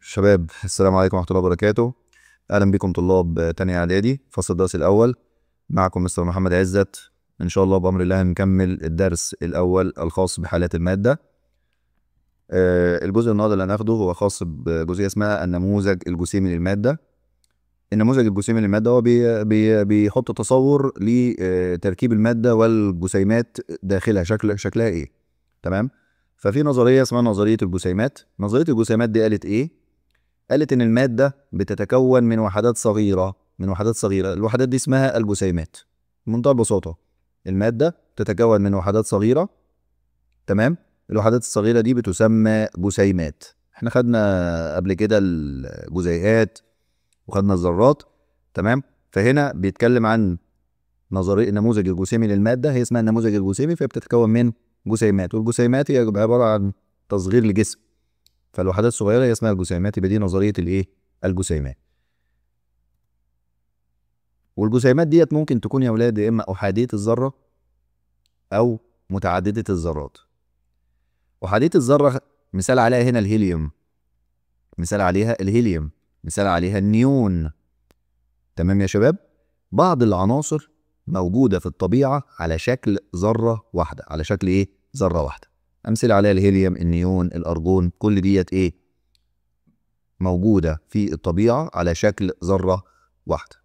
شباب، السلام عليكم ورحمة الله وبركاته. أهلا بكم طلاب تانية إعدادي، فصل الدرس الأول. معكم مستر محمد عزت. إن شاء الله بأمر الله هنكمل الدرس الأول الخاص بحالات المادة. الجزء النهارده اللي هناخده هو خاص بجزئية اسمها النموذج الجسيمي للمادة. النموذج الجسيمي للمادة هو بي بي بيحط تصور لتركيب المادة والجسيمات داخلها، شكلها إيه. تمام؟ ففي نظرية اسمها نظرية الجسيمات. نظرية الجسيمات دي قالت إيه؟ قالت إن المادة بتتكون من وحدات صغيرة، الوحدات دي اسمها الجسيمات. بمنتهى البساطة المادة تتكون من وحدات صغيرة، تمام؟ الوحدات الصغيرة دي بتسمى جسيمات. احنا خدنا قبل كده الجزيئات وخدنا الذرات، تمام؟ فهنا بيتكلم عن نظرية النموذج الجسيمي للمادة، هي اسمها النموذج الجسيمي، فهي بتتكون من جسيمات، والجسيمات هي عبارة عن تصغير لجسم، فالوحدات الصغيرة هي اسمها الجسيمات. يبقى دي نظرية الايه؟ الجسيمات. والجسيمات ديت ممكن تكون يا ولاد يا اما احادية الذرة او متعددة الذرات. احادية الذرة مثال عليها هنا الهيليوم، مثال عليها الهيليوم، مثال عليها النيون. تمام يا شباب؟ بعض العناصر موجودة في الطبيعة على شكل ذرة واحدة، على شكل ايه؟ ذرة واحدة. أمثلة عليها الهيليوم، النيون، الأرجون، كل ديت ايه؟ موجودة في الطبيعة على شكل ذرة واحدة.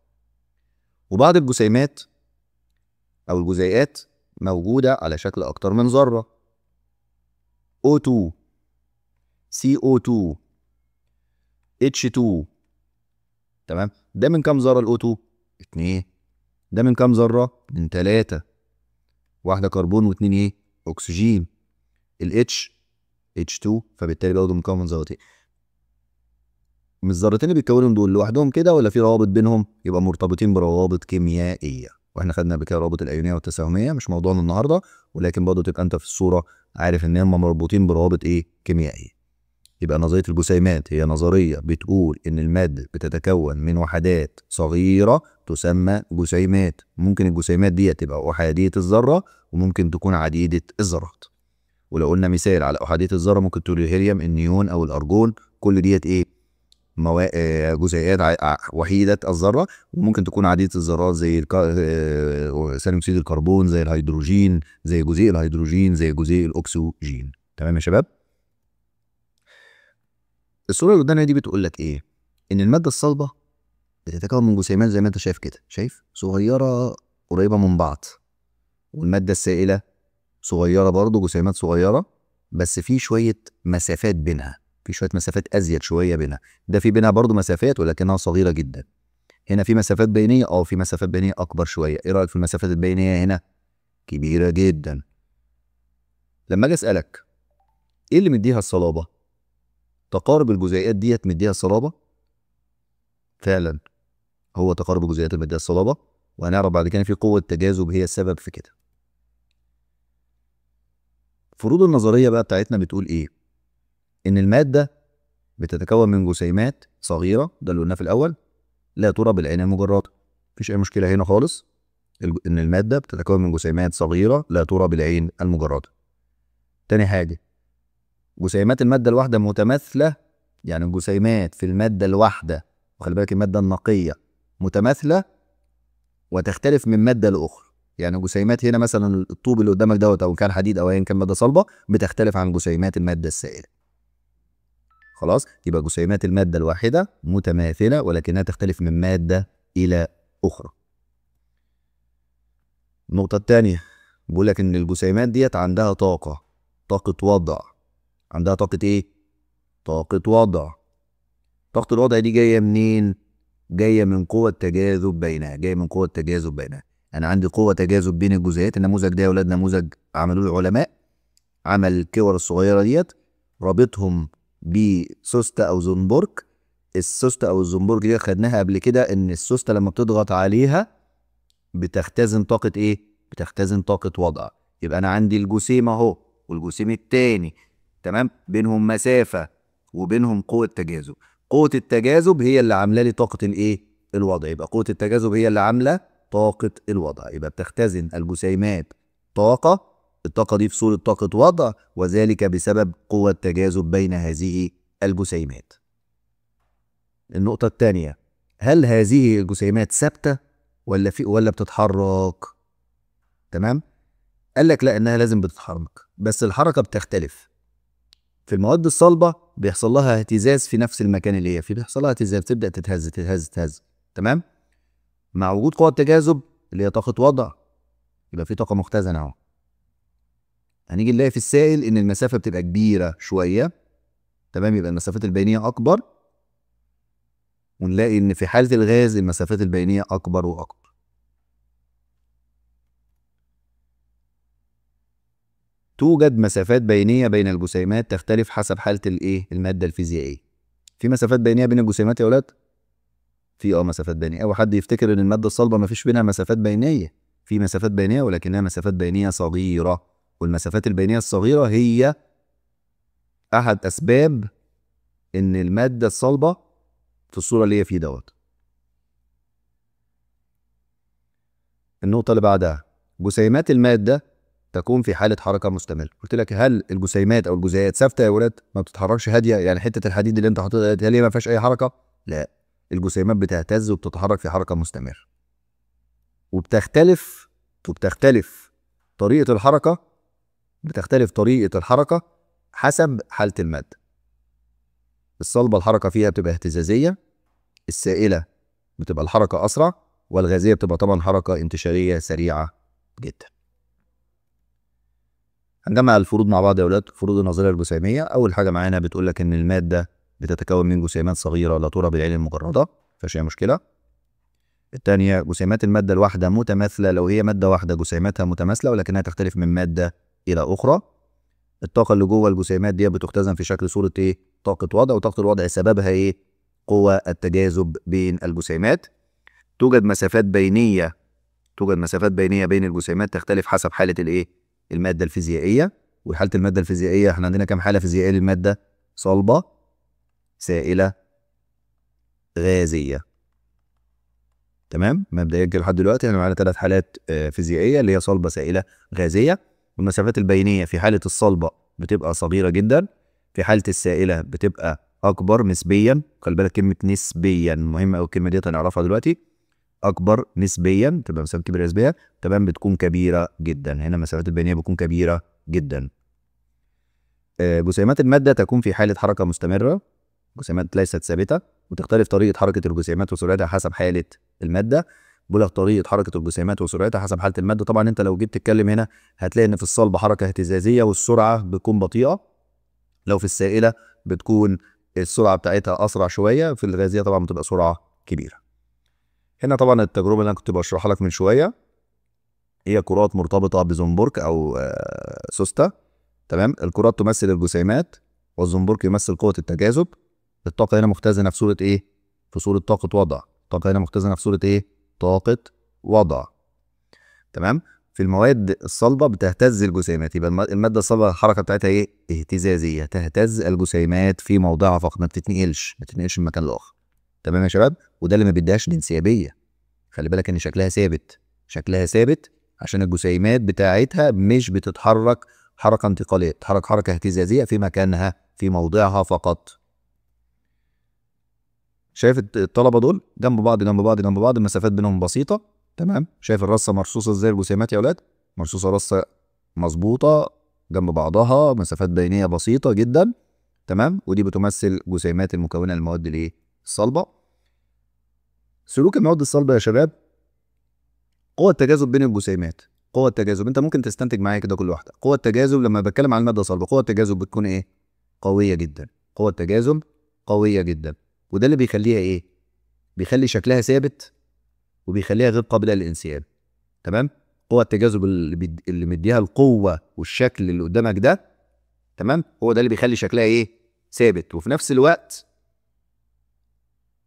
وبعض الجسيمات أو الجزيئات موجودة على شكل أكتر من ذرة. O2، CO2، H2. تمام؟ ده من كام ذرة ال O2؟ 2. ده من كام ذرة؟ من 3. واحدة كربون واتنين ايه؟ أكسجين. ال H H2، فبالتالي برضه مكون من ذرتين. من الذرتين اللي بيتكونوا دول لوحدهم كده ولا في روابط بينهم؟ يبقى مرتبطين بروابط كيميائية، واحنا خدنا قبل كده روابط الأيونية والتساهمية، مش موضوعنا النهارده، ولكن برضه تبقى أنت في الصورة عارف إن هم مربوطين بروابط إيه؟ كيميائية. يبقى نظرية الجسيمات هي نظرية بتقول إن المادة بتتكون من وحدات صغيرة تسمى جسيمات. ممكن الجسيمات دي تبقى أحادية الذرة وممكن تكون عديدة الذرات. ولو قلنا مثال على أحادية الذرة ممكن تقول الهيليوم، النيون أو الأرجون، كل ديت إيه؟ جزيئات وحيدة الذرة. وممكن تكون عديدة الذرات زي ثاني أكسيد الكربون، زي الهيدروجين، زي جزيء الهيدروجين، زي جزيء الأكسجين. تمام يا شباب؟ الصورة اللي قدامنا دي بتقول لك إيه؟ إن المادة الصلبة بتتكون من جسيمات زي ما أنت شايف كده، شايف؟ صغيرة قريبة من بعض. والمادة السائلة صغيرة برضه، جسيمات صغيرة، بس في شوية مسافات بينها، في شوية مسافات أزيد شوية بينها. ده في بينها برضه مسافات ولكنها صغيرة جدا. هنا في مسافات بينية، في مسافات بينية أكبر شوية. إيه رأيك في المسافات البينية هنا؟ كبيرة جدا. لما أجي أسألك إيه اللي مديها الصلابة؟ تقارب الجزيئات ديت مديها الصلابة؟ فعلا هو تقارب الجزيئات اللي مديها الصلابة، وهنعرف بعد كده في قوة تجاذب هي السبب في كده. فروض النظرية بقى بتاعتنا بتقول إيه؟ إن المادة بتتكون من جسيمات صغيرة، ده اللي قلناه في الأول، لا ترى بالعين المجردة. مفيش أي مشكلة هنا خالص، إن المادة بتتكون من جسيمات صغيرة لا ترى بالعين المجردة. تاني حاجة، جسيمات المادة الواحدة متماثلة، يعني الجسيمات في المادة الواحدة، وخلي بالك المادة النقية متماثلة وتختلف من مادة لأخرى. يعني جسيمات هنا مثلا الطوب اللي قدامك دوت، أو كان حديد أو أيا كان مادة صلبة، بتختلف عن جسيمات المادة السائلة. خلاص؟ يبقى جسيمات المادة الواحدة متماثلة ولكنها تختلف من مادة إلى أخرى. النقطة الثانية بيقول لك إن الجسيمات ديت عندها طاقة، طاقة وضع. عندها طاقة إيه؟ طاقة وضع. طاقة الوضع دي جاية منين؟ جاية من قوة تجاذب بينها، جاية من قوة تجاذب بينها. أنا عندي قوة تجاذب بين الجزيئات. النموذج ده يا ولاد نموذج عملوه العلماء، عمل الكور الصغيرة ديت رابطهم بسوستة أو زنبرك. السوستة أو الزنبرك دي خدناها قبل كده، إن السوستة لما بتضغط عليها بتختزن طاقة إيه؟ بتختزن طاقة وضع. يبقى أنا عندي الجسيم أهو والجسيم التاني، تمام؟ بينهم مسافة وبينهم قوة تجاذب. قوة التجاذب هي اللي عاملة لي طاقة الإيه؟ الوضع. يبقى قوة التجاذب هي اللي عاملة طاقة الوضع. يبقى بتختزن الجسيمات طاقة، الطاقة دي في صورة طاقة وضع، وذلك بسبب قوة تجاذب بين هذه الجسيمات. النقطة الثانية، هل هذه الجسيمات ثابتة ولا بتتحرك؟ تمام؟ قال لك لا، انها لازم بتتحرك، بس الحركة بتختلف. في المواد الصلبة بيحصل لها اهتزاز في نفس المكان اللي هي فيه، بيحصل لها اهتزاز، تبدأ تتهز تتهز تتهز. تمام؟ مع وجود قوة التجاذب اللي هي طاقة وضع، يبقى في طاقة مختزنة اهو. هنيجي نلاقي في السائل ان المسافة بتبقى كبيرة شوية، تمام، يبقى المسافات البينية أكبر، ونلاقي ان في حالة الغاز المسافات البينية أكبر وأكبر. توجد مسافات بينية بين الجسيمات تختلف حسب حالة الايه؟ المادة الفيزيائية. في مسافات بينية بين الجسيمات يا ولاد؟ في مسافات بينية. أو حد يفتكر ان المادة الصلبة ما فيش بينها مسافات بينية؟ في مسافات بينية، ولكنها مسافات بينية صغيرة، والمسافات البينية الصغيرة هي أحد أسباب إن المادة الصلبة في الصورة اللي هي فيه دوت. النقطة اللي بعدها، جسيمات المادة تكون في حالة حركة مستمرة. قلت لك هل الجسيمات أو الجزيئات ثابتة يا ولاد؟ ما بتتحركش، هادية، يعني حتة الحديد اللي أنت حاططها ديت هل هي ما فيهاش أي حركة؟ لا، الجسيمات بتهتز وبتتحرك في حركة مستمرة. وبتختلف طريقة الحركة، بتختلف طريقة الحركة حسب حالة المادة. الصلبة الحركة فيها بتبقى اهتزازية، السائلة بتبقى الحركة أسرع، والغازية بتبقى طبعا حركة انتشارية سريعة جدا. هنجمع الفروض مع بعض يا ولاد، فروض النظرية الجسيمية. أول حاجة معانا بتقول لك إن المادة بتتكون من جسيمات صغيرة لا ترى بالعين المجردة، مفيهاش أي مشكلة. الثانية، جسيمات المادة الواحدة متماثلة، لو هي مادة واحدة جسيماتها متماثلة ولكنها تختلف من مادة إلى أخرى. الطاقة اللي جوه الجسيمات دي بتختزن في شكل صورة إيه؟ طاقة وضع، وطاقة الوضع سببها إيه؟ قوة التجاذب بين الجسيمات. توجد مسافات بينية، توجد مسافات بينية بين الجسيمات تختلف حسب حالة الإيه؟ المادة الفيزيائية. وحالة المادة الفيزيائية احنا عندنا كام حالة فيزيائية للمادة؟ صلبة، سائلة، غازية. تمام؟ مبدئيا كده لحد دلوقتي احنا معانا 3 حالات فيزيائية اللي هي صلبة، سائلة، غازية. والمسافات البينية في حالة الصلبة بتبقى صغيرة جدا، في حالة السائلة بتبقى أكبر نسبيا. خلي بالك كلمة نسبيا مهمة أوي، الكلمة دي هنعرفها دلوقتي. أكبر نسبيا تبقى مسافة كبيرة نسبيا، تمام، بتكون كبيرة جدا. هنا المسافات البينية بتكون كبيرة جدا. جسيمات المادة تكون في حالة حركة مستمرة، جسيمات ليست ثابتة، وتختلف طريقة حركة الجسيمات وسرعتها حسب حالة المادة. بقول لك طريقة حركة الجسيمات وسرعتها حسب حالة المادة. طبعا انت لو جيت تتكلم هنا هتلاقي ان في الصلب حركة اهتزازية والسرعة بتكون بطيئة، لو في السائلة بتكون السرعة بتاعتها أسرع شوية، في الغازية طبعا بتبقى سرعة كبيرة. هنا طبعا التجربة اللي أنا كنت بشرحها لك من شوية هي كرات مرتبطة بزنبرك أو سوستة. تمام، الكرات تمثل الجسيمات والزنبرك يمثل قوة التجاذب. الطاقة هنا مختزنة في صورة إيه؟ في صورة طاقة وضع. الطاقة هنا مختزنة في صورة إيه؟ طاقة وضع. تمام؟ في المواد الصلبة بتهتز الجسيمات، يبقى المادة الصلبة الحركة بتاعتها إيه؟ اهتزازية، تهتز الجسيمات في موضعها فقط، ما بتتنقلش، ما بتتنقلش من مكان لآخر. تمام يا شباب؟ وده اللي ما بيديهاش الانسيابية. خلي بالك إن شكلها ثابت، شكلها ثابت عشان الجسيمات بتاعتها مش بتتحرك حركة انتقالية، بتتحرك حركة اهتزازية في مكانها في موضعها فقط. شايف الطلبة دول جنب بعض جنب بعض جنب بعض، المسافات بينهم بسيطة. تمام، شايف الرصة مرصوصة ازاي الجسيمات يا ولاد؟ مرصوصة رصة مظبوطة جنب بعضها، مسافات بينية بسيطة جدا. تمام، ودي بتمثل جسيمات المكونة للمواد الايه؟ الصلبة. سلوك المواد الصلبة يا شباب، قوة التجاذب بين الجسيمات. قوة التجاذب انت ممكن تستنتج معايا كده كل واحدة. قوة التجاذب لما بتكلم عن المادة الصلبة، قوة التجاذب بتكون ايه؟ قوية جدا. قوة التجاذب قوية جدا، وده اللي بيخليها ايه؟ بيخلي شكلها ثابت وبيخليها غير قابلة للانسياب. تمام؟ قوة التجاذب اللي مديها القوة والشكل اللي قدامك ده، تمام، هو ده اللي بيخلي شكلها ايه؟ ثابت، وفي نفس الوقت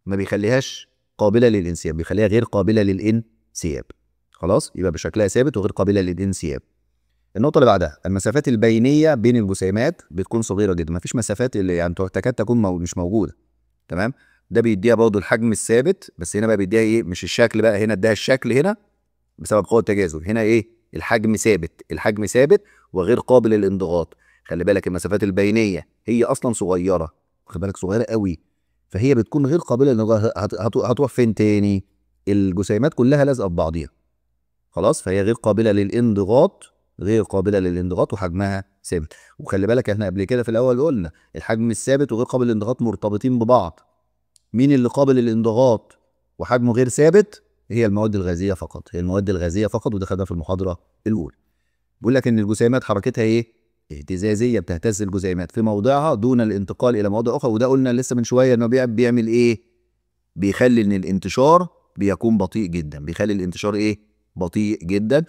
ما بيخليهاش قابلة للانسياب، بيخليها غير قابلة للانسياب. خلاص، يبقى بشكلها ثابت وغير قابلة للانسياب. النقطة اللي بعدها، المسافات البينية بين الجسيمات بتكون صغيرة جدا، مفيش مسافات اللي يعني تكاد تكون مش موجودة. تمام، ده بيديها برضه الحجم الثابت، بس هنا بقى بيديها ايه؟ مش الشكل بقى، هنا اداها الشكل هنا بسبب قوة التجاذب، هنا ايه؟ الحجم ثابت، الحجم ثابت وغير قابل للانضغاط. خلي بالك المسافات البينية هي أصلا صغيرة، خلي بالك صغيرة قوي، فهي بتكون غير قابله للانضغاط. هتروح فين تاني؟ الجسيمات كلها لازقه في بعضيها خلاص، فهي غير قابله للانضغاط، غير قابله للانضغاط وحجمها ثابت. وخلي بالك احنا قبل كده في الاول قلنا الحجم الثابت وغير قابل للانضغاط مرتبطين ببعض. مين اللي قابل للانضغاط وحجمه غير ثابت؟ هي المواد الغازية فقط، هي المواد الغازية فقط، وده خدناه في المحاضرة الاولى. بيقول لك ان الجسيمات حركتها ايه؟ اهتزازيه، بتهتز الجسيمات في موضعها دون الانتقال الى مواضع اخرى. وده قلنا لسه من شوية انه بيعمل ايه؟ بيخلي ان الانتشار بيكون بطيء جدا، بيخلي الانتشار ايه؟ بطيء جدا،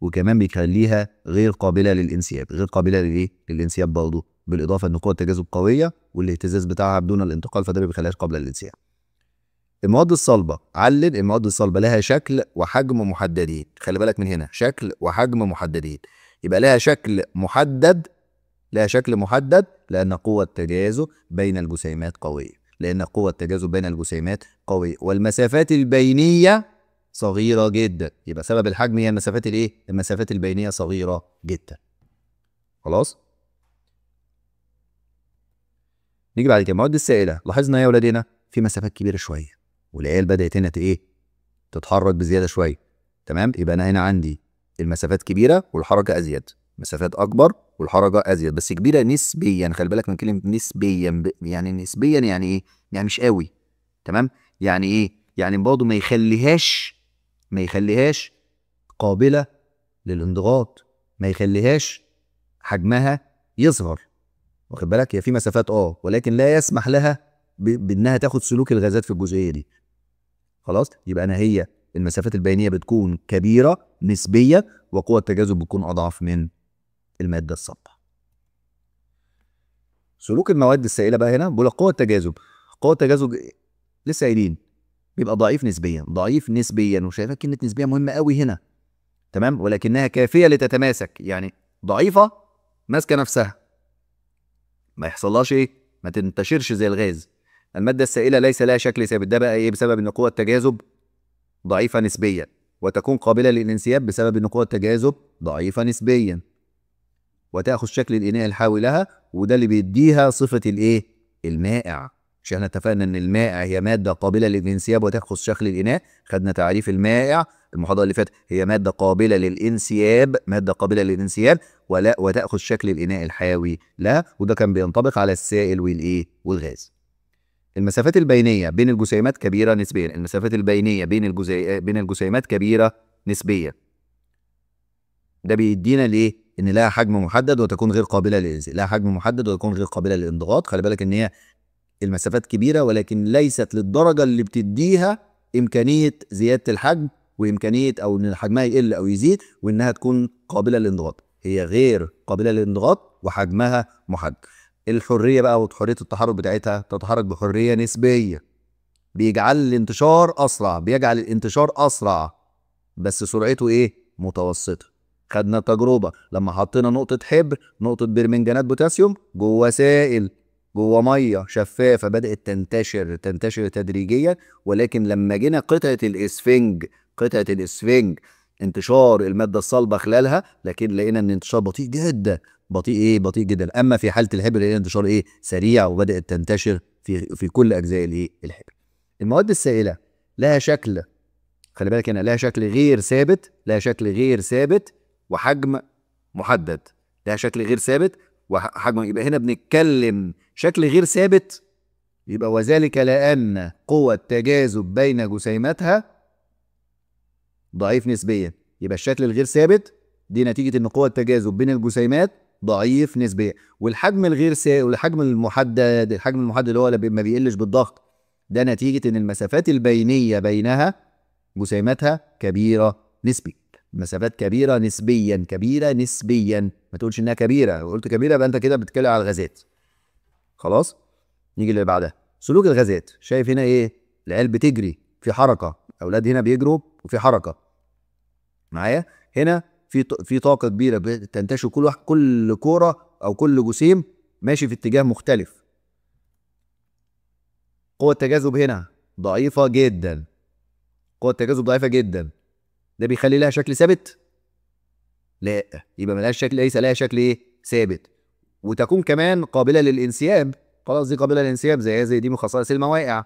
وكمان بيخليها غير قابله للانسياب، غير قابله للايه؟ للانسياب برضه، بالاضافة ان قوة التجاذب قوية والاهتزاز بتاعها بدون الانتقال، فده ما بيخليهاش قابله للانسياب. المواد الصلبة، علل المواد الصلبة لها شكل وحجم محددين، خلي بالك من هنا، شكل وحجم محددين، يبقى لها شكل محدد، لها شكل محدد لأن قوة التجاذب بين الجسيمات قوية، لأن قوة التجاذب بين الجسيمات قوية، والمسافات البينية صغيرة جدا، يبقى سبب الحجم هي المسافات الايه؟ المسافات البينية صغيرة جدا. خلاص؟ نيجي بعد كده المواد السائلة، لاحظنا يا ولاد هنا في مسافات كبيرة شوية، والعيال بدأت هنا ايه؟ تتحرك بزيادة شوية، تمام؟ يبقى أنا هنا عندي المسافات كبيرة والحركة أزيد، مسافات أكبر والحركة أزيد، بس كبيرة نسبيا، خلي بالك من كلمة نسبيا، يعني نسبيا يعني إيه؟ يعني مش قوي، تمام؟ يعني إيه؟ يعني برضه ما يخليهاش قابلة للانضغاط، ما يخليهاش حجمها يصغر، واخد بالك؟ هي في مسافات ولكن لا يسمح لها بانها تاخد سلوك الغازات في الجزئية دي. خلاص؟ يبقى انا هي المسافات البينية بتكون كبيرة نسبيا، وقوه التجاذب بتكون اضعف من المادة الصلبة. سلوك المواد السائلة بقى هنا بيقول لك قوة التجاذب، قوة التجاذب لسه قايلين بيبقى ضعيف نسبيا، ضعيف نسبيا، وشايفه كلمة نسبيا مهمة قوي هنا، تمام؟ ولكنها كافيه لتتماسك، يعني ضعيفة ماسكه نفسها، ما يحصلهاش ايه؟ ما تنتشرش زي الغاز. المادة السائلة ليس لها شكل ثابت، ده بقى ايه؟ بسبب ان قوة التجاذب ضعيفة نسبيا، وتكون قابلة للانسياب بسبب ان قوة التجاذب ضعيفة نسبيا، وتأخذ شكل الإناء الحاوي لها، وده اللي بيديها صفة الايه؟ المائع. مش احنا اتفقنا ان المائع هي مادة قابلة للانسياب وتأخذ شكل الإناء؟ خدنا تعريف المائع المحاضرة اللي فاتت، هي مادة قابلة للانسياب، مادة قابلة للانسياب ولا وتأخذ شكل الإناء الحاوي لها، وده كان بينطبق على السائل والايه؟ والغاز. المسافات البينية بين الجسيمات كبيرة نسبيا، المسافات البينية بين الجسيمات كبيرة نسبيا. ده بيدينا ليه؟ إن لها حجم محدد وتكون غير قابلة للانسياب، لها حجم محدد وتكون غير قابلة للانضغاط. خلي بالك إن هي المسافات كبيرة ولكن ليست للدرجة اللي بتديها إمكانية زيادة الحجم وإمكانية أو إن حجمها يقل أو يزيد وإنها تكون قابلة للانضغاط. هي غير قابلة للانضغاط وحجمها محدد. الحرية بقى وحرية التحرك بتاعتها تتحرك بحرية نسبية، بيجعل الانتشار أسرع، بيجعل الانتشار أسرع بس سرعته إيه؟ متوسطة. خدنا تجربة لما حطينا نقطة حبر، نقطة برمنجانات بوتاسيوم جوه سائل، جوه مية شفافة، بدأت تنتشر تنتشر تدريجيا، ولكن لما جينا قطعة الإسفنج، قطعة الإسفنج انتشار المادة الصلبة خلالها، لكن لقينا إن انتشار بطيء جدا، بطيء ايه؟ بطيء جدا. اما في حاله الحبر لقينا انتشار ايه؟ سريع، وبدات تنتشر في كل اجزاء الايه؟ الحبر. المواد السائلة لها شكل، خلي بالك هنا، لها شكل غير ثابت، لها شكل غير ثابت وحجم محدد، لها شكل غير ثابت وحجم، يبقى هنا بنتكلم شكل غير ثابت، يبقى وذلك لان قوة التجاذب بين جسيماتها ضعيف نسبيا، يبقى الشكل الغير ثابت دي نتيجة ان قوة التجاذب بين الجسيمات ضعيف نسبيا، والحجم الغير ثابت والحجم المحدد، الحجم المحدد اللي هو ما بيقلش بالضغط، ده نتيجة ان المسافات البينية بينها جسيماتها كبيرة نسبيا، مسافات كبيرة نسبيا، كبيرة نسبيا، ما تقولش انها كبيرة، لو قلت كبيرة يبقى انت كده بتتكلم على الغازات. خلاص؟ نيجي اللي بعدها، سلوك الغازات. شايف هنا ايه؟ العيال بتجري في حركة، اولاد هنا بيجروا وفي حركة. معايا؟ هنا في طاقة كبيرة بتنتشر، كل واحد، كل كورة أو كل جسيم ماشي في اتجاه مختلف. قوة التجاذب هنا ضعيفة جدا، قوة التجاذب ضعيفة جدا، ده بيخلي لها شكل ثابت؟ لا، يبقى ملهاش شكل، ليس لها شكل ايه؟ ثابت، وتكون كمان قابلة للانسياب. خلاص دي قابله للانسياب زي دي من خصائص الموائع.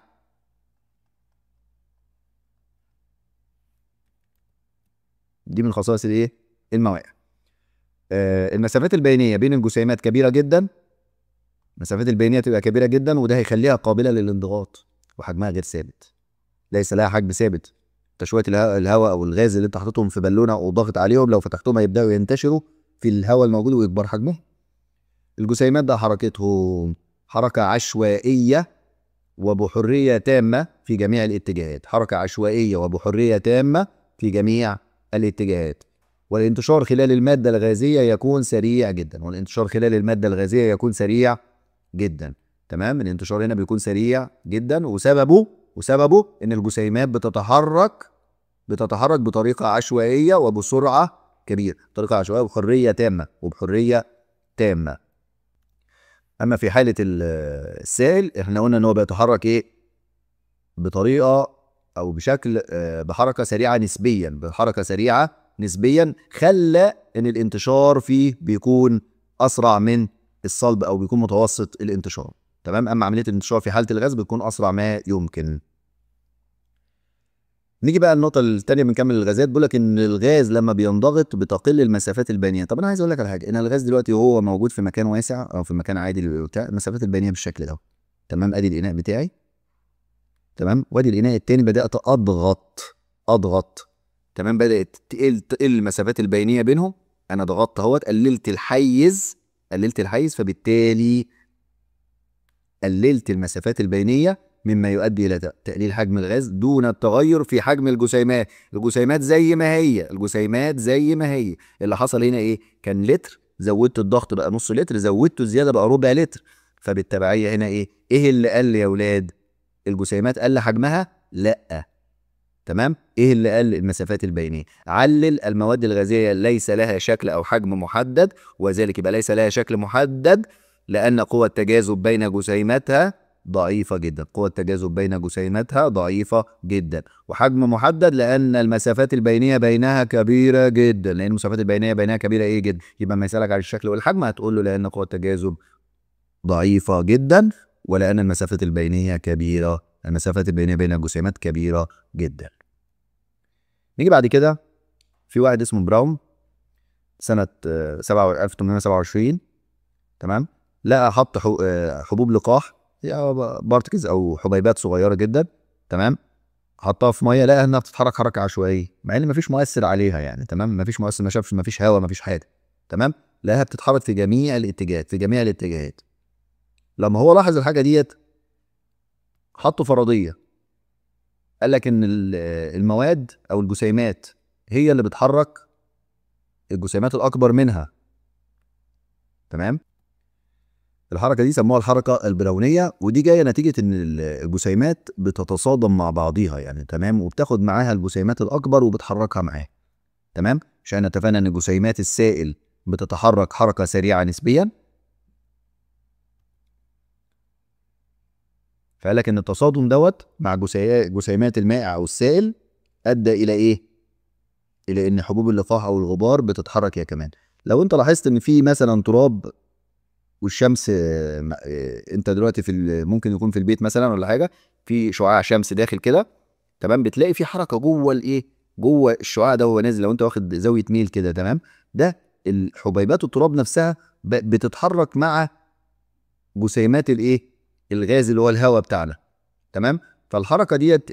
دي من خصائص الايه؟ الموائع. المسافات البينية بين الجسيمات كبيرة جدا، المسافات البينية تبقى كبيرة جدا، وده هيخليها قابله للانضغاط وحجمها غير ثابت، ليس لها حجم ثابت. انت شوية الهواء او الغاز اللي انت حاططهم في بالونه وضاغط عليهم، لو فتحتهم هيبداوا ينتشروا في الهواء الموجود ويكبر حجمهم. الجسيمات ده حركتهم حركة عشوائية وبحريه تامة في جميع الاتجاهات، حركة عشوائية وبحريه تامة في جميع الاتجاهات. والانتشار خلال المادة الغازية يكون سريع جدا، والانتشار خلال المادة الغازية يكون سريع جدا. تمام، الانتشار هنا بيكون سريع جدا، وسببه ان الجسيمات بتتحرك بطريقة عشوائية وبسرعة كبيرة، بطريقة عشوائية وبحريه تامة، وبحريه تامة. اما في حاله السائل احنا قلنا ان هو بيتحرك ايه؟ بطريقة او بشكل بحركة سريعة نسبيا، بحركة سريعة نسبيا، خلى ان الانتشار فيه بيكون اسرع من الصلب او بيكون متوسط الانتشار. تمام، اما عملية الانتشار في حاله الغاز بتكون اسرع ما يمكن. نيجي بقى النقطة الثانية بنكمل الغازات. بيقول لك ان الغاز لما بينضغط بتقل المسافات البينية. طب انا عايز اقول لك على حاجة، ان الغاز دلوقتي وهو موجود في مكان واسع او في مكان عادي بتاع، المسافات البينية بالشكل ده. تمام، ادي الاناء بتاعي، تمام، وادي الاناء الثاني، بدات اضغط، تمام، بدات تقل المسافات البينية بينهم. انا ضغطت اهوت، قللت الحيز، فبالتالي قللت المسافات البينية، مما يؤدي الى تقليل حجم الغاز دون التغير في حجم الجسيمات. الجسيمات زي ما هي، الجسيمات زي ما هي. اللي حصل هنا ايه؟ كان لتر، زودت الضغط بقى نص لتر، زودته زيادة بقى ربع لتر، فبالتبعيه هنا ايه؟ ايه اللي قل يا ولاد؟ الجسيمات قل حجمها؟ لا. تمام، ايه اللي قل؟ المسافات البينية. علل المواد الغازية ليس لها شكل او حجم محدد، وذلك يبقى ليس لها شكل محدد لان قوة التجاذب بين جسيماتها ضعيفة جدا، قوة التجاذب بين جسيماتها ضعيفة جدا، وحجم محدد لان المسافات البينية بينها كبيرة جدا، لان المسافات البينية بينها كبيرة ايه جدا. يبقى ما يسالك على الشكل والحجم هتقول له لان قوة التجاذب ضعيفة جدا ولان المسافات البينية كبيرة، المسافات البينية بين الجسيمات كبيرة جدا. نيجي بعد كده في واحد اسمه براون سنة 1827، تمام، لقى حط حبوب لقاح، particles او حبيبات صغيرة جدا، تمام، حطها في مية، لقى انها بتتحرك حركة عشوائية مع ان مفيش مؤثر عليها يعني، تمام، مفيش مؤثر، ما شافش، مفيش هواء، مفيش حاجة، تمام، لقاها بتتحرك في جميع الاتجاهات، في جميع الاتجاهات. لما هو لاحظ الحاجة ديت حطوا فرضية، قال لك ان المواد او الجسيمات هي اللي بتحرك الجسيمات الاكبر منها. تمام، الحركة دي سموها الحركة البراونيه، ودي جاية نتيجة ان الجسيمات بتتصادم مع بعضيها يعني، تمام، وبتاخد معاها الجسيمات الاكبر وبتحركها معاها. تمام، عشان اتفقنا ان جسيمات السائل بتتحرك حركة سريعة نسبيا، فقال لك ان التصادم دوت مع جسيمات المائع او السائل ادى الى ايه؟ الى ان حبوب اللقاح او الغبار بتتحرك هي كمان. لو انت لاحظت ان في مثلا تراب والشمس، انت دلوقتي في ممكن يكون في البيت مثلا ولا حاجة، في شعاع شمس داخل كده، تمام، بتلاقي في حركة جوه الايه؟ جوه الشعاع ده وهو نازل، لو انت واخد زاوية ميل كده، تمام، ده الحبيبات التراب نفسها بتتحرك مع جسيمات الايه؟ الغاز اللي هو الهواء بتاعنا. تمام، فالحركه ديت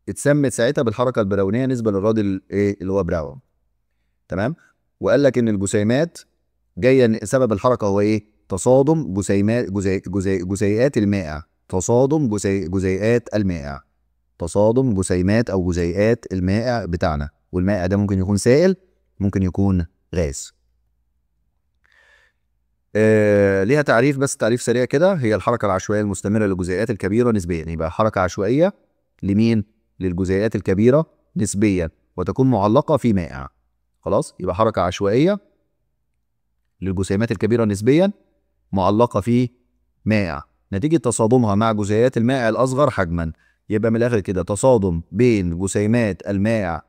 اتسمت ساعتها بالحركة البراونيه نسبه للراجل ايه اللي هو براون. تمام، وقال لك ان الجسيمات جاية سبب الحركة هو ايه؟ تصادم جسيمات جزيئات المائع، تصادم جزيئات المائع، تصادم جسيمات او جزيئات المائع بتاعنا، والمائع ده ممكن يكون سائل، ممكن يكون غاز. ليها تعريف، بس تعريف سريع كده، هي الحركة العشوائية المستمرة للجزيئات الكبيرة نسبيا. يبقى حركة عشوائية لمين؟ للجزيئات الكبيرة نسبيا، وتكون معلقة في مائع. خلاص، يبقى حركة عشوائية للجسيمات الكبيرة نسبيا معلقة في مائع نتيجة تصادمها مع جزيئات المائع الأصغر حجما. يبقى من الآخر كده تصادم بين جسيمات المائع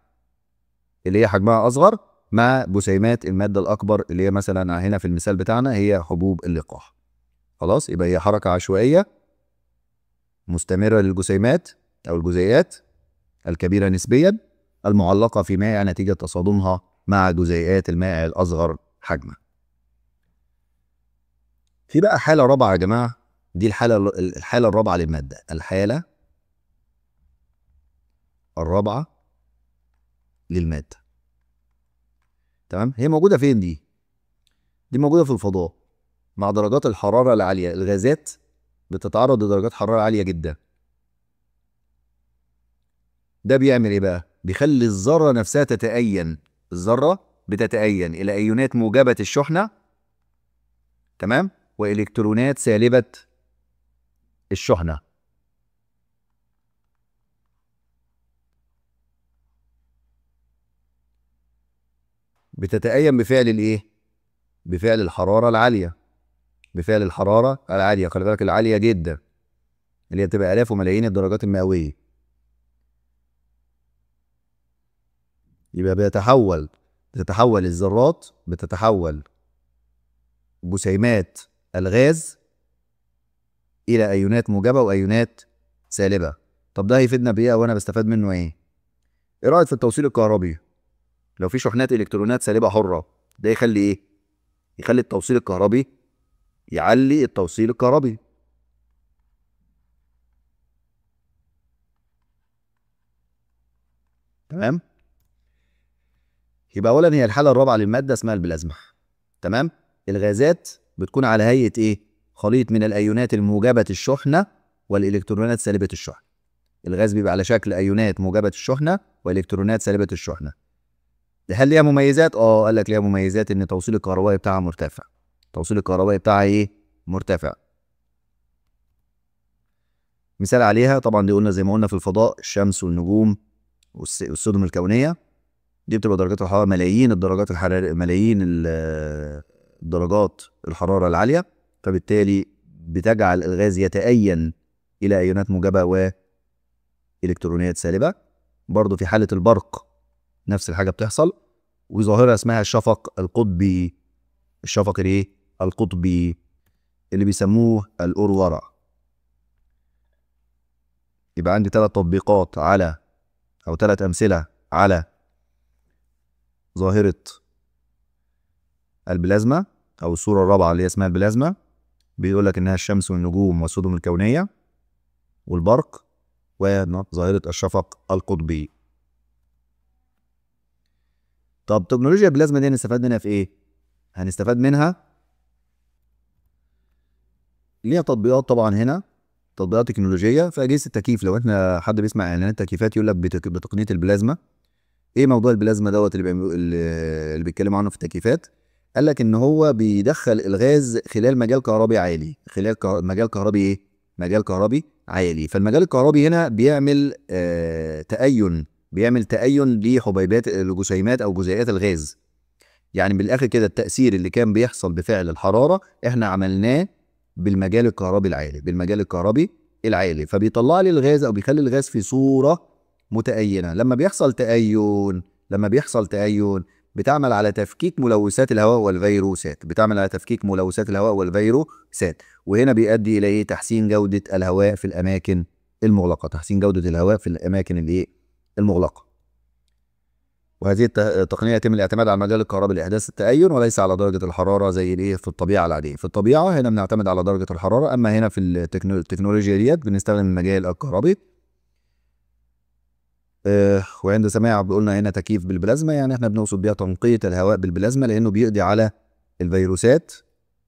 اللي هي حجمها أصغر مع جسيمات المادة الأكبر اللي هي مثلا هنا في المثال بتاعنا هي حبوب اللقاح. خلاص، يبقى هي حركة عشوائية مستمرة للجسيمات أو الجزيئات الكبيرة نسبيا المعلقة في مائع نتيجة تصادمها مع جزيئات المائع الأصغر حجما. في بقى حالة رابعة يا جماعة، دي الحالة الرابعة للمادة، الحالة الرابعة للمادة. تمام؟ هي موجودة فين دي؟ دي موجودة في الفضاء مع درجات الحرارة العالية. الغازات بتتعرض لدرجات حرارة عالية جدا. ده بيعمل ايه بقى؟ بيخلي الذرة نفسها تتأين، الذرة بتتأين إلى أيونات موجبة الشحنة، تمام؟ وإلكترونات سالبة الشحنة. بتتأين بفعل الايه؟ بفعل الحرارة العالية، بفعل الحرارة العالية، خلي بالك العالية جدا اللي هي بتبقى آلاف وملايين الدرجات المئوية. يبقى بتتحول الذرات، بتتحول جسيمات الغاز إلى أيونات موجبة وأيونات سالبة. طب ده هيفيدنا بإيه وأنا بستفاد منه إيه؟ إيه رأيك في التوصيل الكهربي؟ لو في شحنات إلكترونات سالبة حرة، ده يخلي إيه؟ يخلي التوصيل الكهربي، يعلي التوصيل الكهربي. تمام؟ يبقى أولا هي الحالة الرابعة للمادة اسمها البلازما. تمام؟ الغازات بتكون على هيئة إيه؟ خليط من الأيونات الموجبة الشحنة والإلكترونات سالبة الشحنة. الغاز بيبقى على شكل أيونات موجبة الشحنة وإلكترونات سالبة الشحنة. هل ليها مميزات؟ قال لك ليها مميزات إن التوصيل الكهربائي بتاعها مرتفع. التوصيل الكهربائي بتاعها إيه؟ مرتفع. مثال عليها طبعا دي قلنا زي ما قلنا في الفضاء، الشمس والنجوم والسدم الكونية، دي بتبقى درجات الحرارة ملايين الدرجات الحرارة، ملايين درجات الحرارة العالية، فبالتالي بتجعل الغاز يتأين إلى أيونات موجبة وإلكترونات سالبة. برضو في حالة البرق نفس الحاجة بتحصل، وظاهرة اسمها الشفق القطبي. الشفق الايه؟ القطبي اللي بيسموه الأورورا. يبقى عندي 3 تطبيقات على، أو 3 أمثلة على ظاهرة البلازما أو الصورة الرابعة اللي هي اسمها البلازما. بيقول لك إنها الشمس والنجوم والسدم الكونية والبرق وظاهرة الشفق القطبي. طب تكنولوجيا البلازما دي هنستفاد منها في إيه؟ هنستفاد منها ليها تطبيقات طبعا، هنا تطبيقات تكنولوجية في أجهزة التكييف. لو احنا حد بيسمع إعلانات تكييفات يقول لك بتقنية البلازما. إيه موضوع البلازما دوت اللي بيتكلموا عنه في التكييفات؟ قال لك إن هو بيدخل الغاز خلال مجال كهربي عالي، خلال مجال كهربي إيه؟ مجال كهربي عالي. فالمجال الكهربي هنا بيعمل تأين، بيعمل تأين لحبيبات الجسيمات أو جزيئات الغاز. يعني بالآخر كده التأثير اللي كان بيحصل بفعل الحرارة احنا عملناه بالمجال الكهربي العالي، بالمجال الكهربي العالي، فبيطلع لي الغاز أو بيخلي الغاز في صورة متأينة. لما بيحصل تأين، لما بيحصل تأين بتعمل على تفكيك ملوثات الهواء والفيروسات، بتعمل على تفكيك ملوثات الهواء والفيروسات، وهنا بيؤدي إلى إيه؟ تحسين جودة الهواء في الأماكن المغلقة، تحسين جودة الهواء في الأماكن الإيه؟ المغلقة. وهذه التقنية يتم الاعتماد على المجال الكهربي لإحداث التأين وليس على درجة الحرارة زي الإيه في الطبيعة العادية. في الطبيعة هنا بنعتمد على درجة الحرارة، أما هنا في التكنولوجيا ديت بنستخدم المجال الكهربي. وعند سماع قلنا هنا تكييف بالبلازما، يعني احنا بنقصد بيها تنقية الهواء بالبلازما لأنه بيقضي على الفيروسات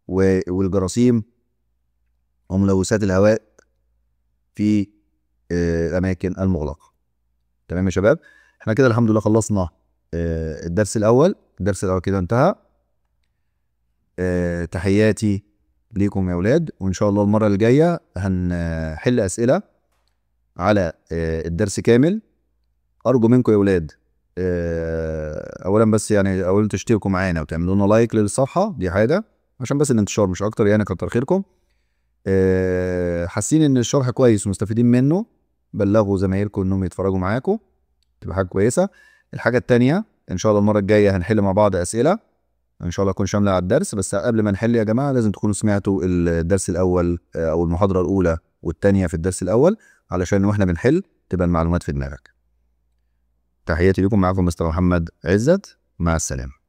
والجراثيم وملوثات الهواء في الأماكن المغلقة. تمام يا شباب، احنا كده الحمد لله خلصنا الدرس الأول. الدرس الأول كده انتهى. تحياتي ليكم يا أولاد، وإن شاء الله المرة الجاية هنحل أسئلة على الدرس كامل. أرجو منكم يا أولاد أولا بس يعني أولا تشتركوا معانا وتعملوا لنا لايك للصفحة دي حاجة عشان بس الانتشار مش أكتر، يعني كتر خيركم. حاسين إن الشرح كويس ومستفيدين منه، بلغوا زمايلكم إنهم يتفرجوا معاكم، تبقى حاجة كويسة. الحاجة التانية إن شاء الله المرة الجاية هنحل مع بعض أسئلة ان شاء الله تكون شاملة على الدرس. بس قبل ما نحل يا جماعة لازم تكونوا سمعتوا الدرس الاول او المحاضرة الاولى والثانية في الدرس الاول، علشان واحنا بنحل تبقى المعلومات في دماغك. تحياتي لكم، معكم مستر محمد عزت، مع السلامة.